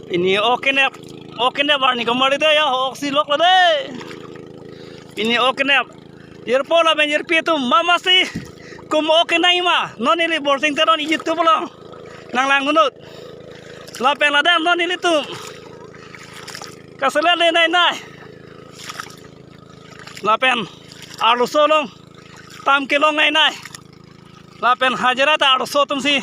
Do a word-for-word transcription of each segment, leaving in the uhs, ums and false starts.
Pini ok kenep, ok kenep arni kemari de ya, ok si lok lo de. Pini ok kenep. Jirpo lapen jirpi atum, mama si kum ok kenai ma, non neli Borsing Teron YouTube along nanglang dunnon. Lapen ladak non nelitum kaselet le nai nai. Lapen arloso along tam kelong nai nai. Lapen hajira ta arloso atum si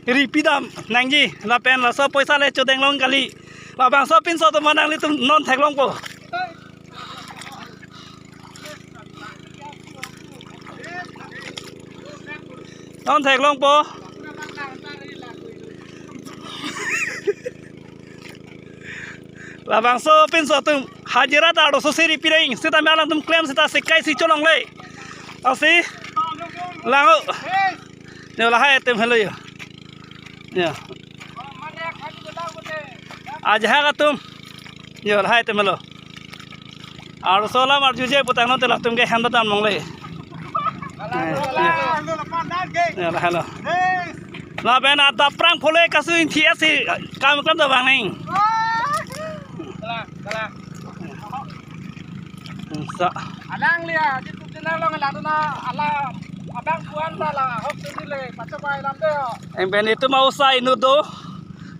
ripi dam nangji. Lapen laso poisa le chodeng long kali. Labangso pinso atum nanglitum non theklongpo. Non theklongpo. Labangso pinso atum hajira ta arloso si ripi dam, sitame alangtum klem seta sekai si cholongle. Lasi lang o. Yo, lahai atum helo yo. Yo. Ajahak atum. Yo, lahai atum helo. Arloso alam arjuje putangnon te latum ke handa dam longle. Yo, lahai lo. Lapen adap prang phole kasu inthi asi kam kam ta bang neng. Sa. Alang lia, di tu tina long lang na ala abang puan ta la hok tu le pacho bai lam de. Eng pen itum mau sai nu do.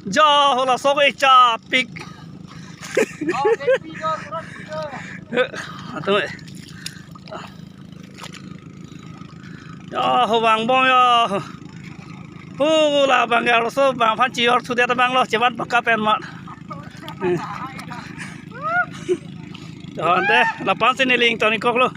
Jo, hola sok e cha pik. Oh, de pi do, surat pi do. Atum e. Yo, ho bang bom yo. Hu, labang ke arloso bang aphan chior sudet bang lo, chebat baka pen mat. Yo, ante, lapan si neli ingtonkoklo.